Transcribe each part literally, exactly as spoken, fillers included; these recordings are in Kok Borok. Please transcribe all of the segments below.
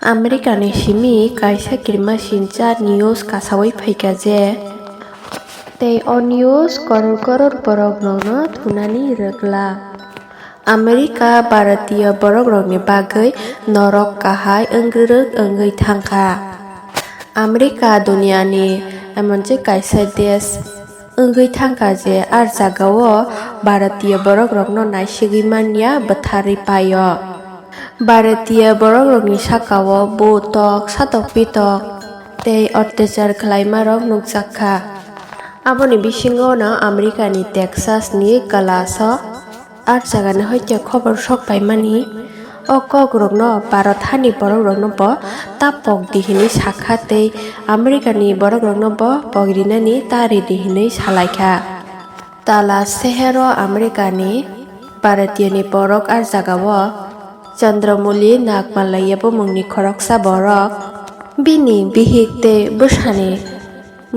America ni simi kaisa kirimasingcha news kasawi phaikha je, tei o news koror koror borok rokno thunani rwkla. America Bharatiya borok rokni bagwi norok kahai wngwi rwk wngwi thangkha. America duniani emon je kaisa desh wngwi thangkha je ar jagao Bharatiya borok rokno naisigwi manya bwtharwi paio. Bharatiya borok rokni sakao butok, satok pitok tei otyachar khlaimarok nukjakha. Aboni bisingo no America ni Texas ni Dallas o ar jagani hoite khobor sok paimani. O kok rokno Bharat hani borok rokno bo ta pok di hinwi sakha tei America ni borok rokno bo pok rinani ta ridi hinwi salaikha. Dallas sehero America ni Bharatiya ni borok ar jagao Chandramouli Nagmallaiya bumungni khoroksa borok bini bihik tei bwsani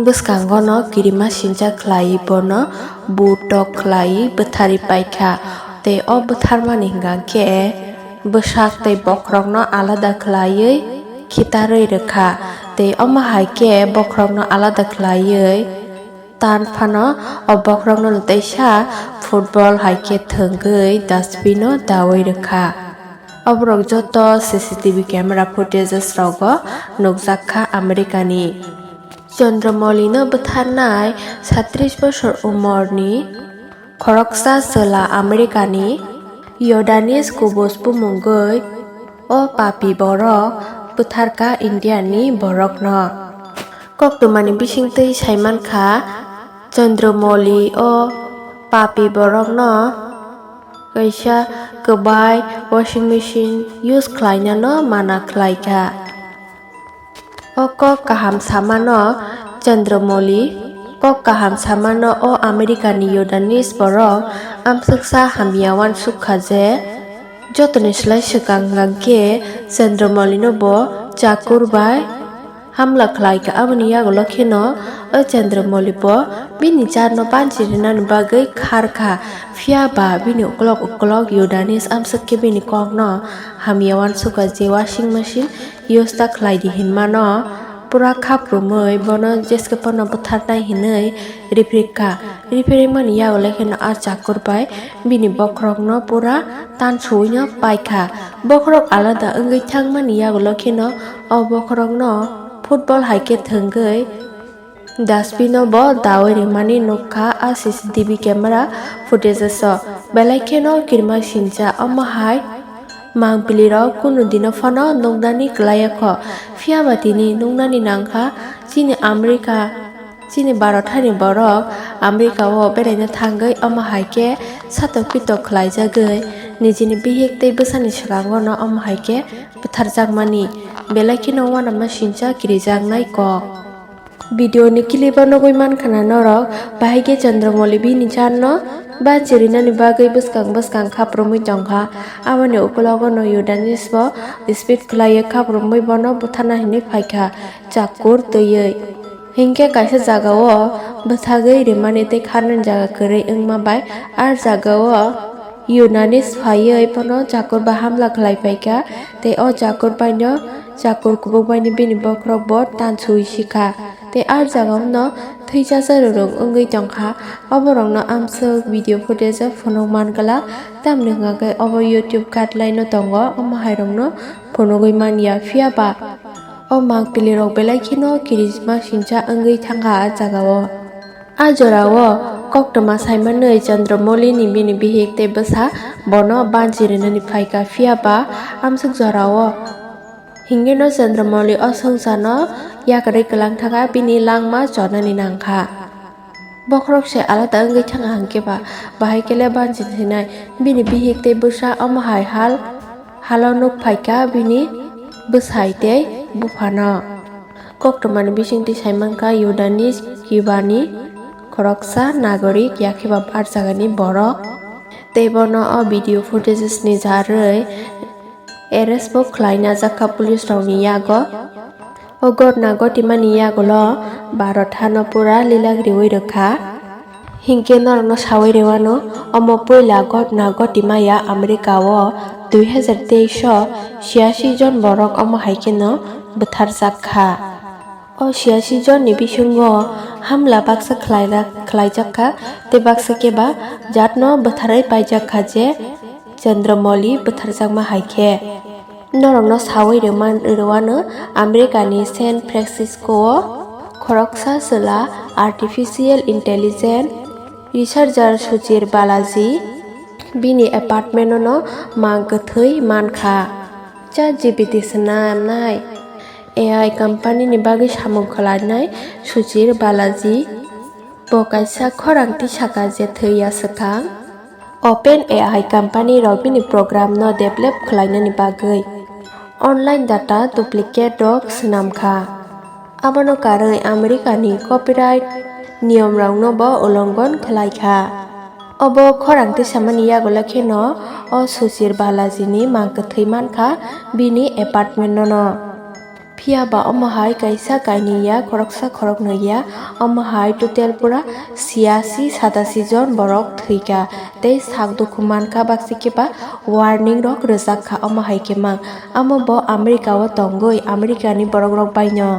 bwskango no kirimasingcha khlai bono butok khlai bwtharwi paikha tei o bwtharmani hwnkha khe bwsak tei bokhorokno alada khlaiwi khitarwi rwkha tei omo hai khe bokhorokno alada khlaiwi tan phano o bokhorokno teisa football hai khe thwngwi dustbin o dawi rwkha. Oborok joto C C T V camera footages rogo nukjak kha America ni. Chandramouli no bwtharnai satrish bosor umor ni khoroksa chwla America ni Jordanis kubus bumungwi o papi borok bwtharkha India ni borokno. Koktwmani bisingtwi saimankha Chandramouli o papi borokno kaisa kwbai washing machine use khlainano mana khlaikha. O kok kaham samano Chandramouli, kok kaham samano o America ni Jordanis borok amswksa hamya uansukha je jotoni slai swkang hwnkhe Chandramouli no bo chakur bai hamla khlaikha. Aboni yagulo kheno o Chandramouli bo bini jarno banchi rinani bagwi kharkha, phiya ba bini uklok uklok Jordanis amswk khe bini kokno hamya uansukha je washing machine use ta khlai di hinmano pura khaprumwi bono jeske phano bwtharnai hinwi riphrikha. Riphrikmani yagulo kheno a chakur bai bini bokhorokno pura tansuino paikha. Bokhorok alada wngwi thangmani yagulo kheno o bokhorokno football hai khe thwngwi dustbin o bo dawi rimani nukha a C C T V camera footages o. Belai kheno kirimasingcha omo hai mangpili rok kunu dino phano nuknani kwlaiya kho. Phiya ba tini nuknani nangkha chini America, chini Bharat hani borok America o beraina thangwi omo hai khe satok pitok khlaijagwi nijini bihik tei bwsani swkango no omo hai khe bwtharjakmani. Belai kheno uanama singcha kirijaknai kok. Video ni clip o nugwi mankha na norok, bahai khe Chandramouli bini jarno banchi rinani bagwi bwskang bwskang khaprumwi tongkha. Aboni ukulogo no Jordanis bo speed khlaiwi khaprumwi bono butharna hinwi phaikha, chakur twiwi. Hinkhe kaisa jagao bwthagwi rimani tei kharnani jaga kwrwi wngma bai, a jagao Jordanis phaiwi bono chakur bai hamla khlai phaikha, tei o chakur baino, chakur kubuk baino bini bokhorok bo tansuwi sikha. Tei a jagao no thwi chasa rwrwng wngwi tongkha. Oborokno amswk video footage o phunuk man glak, tamni hwnkha khe obo YouTube guideline o tongo, omo hairokno phunugwi manya. Phiya ba o mangpili rok belai kheno kirijma singcha wngwi thangkha a jagao. A jorao koktwma saimanwi Chandramouli ni bini bihik tei bwsa bono banchi rinani phaikha, phiya ba amswk jorao hinkhe no Chandramouli o swngcharno yakarwi kwlang thangkha, bini langma chonani nangkha. Bokhorok se alada wngwi thangkha hinkhe ba, bahai khe le banchi sinai bini bihik tei bwsa omo hai hal halo nuk phaikha bini bwsai tei buphano. Koktwmani bisingtwi saimankha Jordanis Cubani khoroksa nagorik, yakhe ba bar jagani borok. Tei bono o video footages ni jarwi arrest bo khlai najakha police rokni yago. O gotna gotimani yagulo Bharat hano pura lilak riwi rwkha. Hinkhe norokno sawi rwano, omo puila gotna gotimaya America o Dui hazar teis o siyasi jon borok omo hai kheno bwtharjak kha. O siyasi jonni bisingo hamla baksa khlaina-, khlaijak kha, tei baksa khe ba jatno bwtharwi paijak kha je Chandramouli bwtharjakma hai khe. Norokno sawi rwman-, rwano Americani San Francisco o khoroksa chwla artificial intelligence researcher Sujir Balaji bini apartment-o no mang kwthwi mankha. ChatGPT swnamnai A I company ni bagwi samung khlainai Sujir Balaji bo kaisa khorang tisaka je thwiya swkang. OpenAI company rok bini program no develop khlainani bagwi online data duplicate rok swnamkha. Abono karwi Americani copyright niyomrokno bo ulongon khlaikha. Obo khorang tisamani yagulo kheno o Sujir Balajini mang kwthwi mankha bini apartment-o no. Phiya ba omo hai kaisa kainwi ya, khoroksa khoroknwi ya, omo hai total pura siyasi satasi jon borok thwikha tei sak dukhu mankha, baksa khe ba warning rok rwjak kha omo hai khe mang. Amo bo America o tongwi America ni borok rok bai no.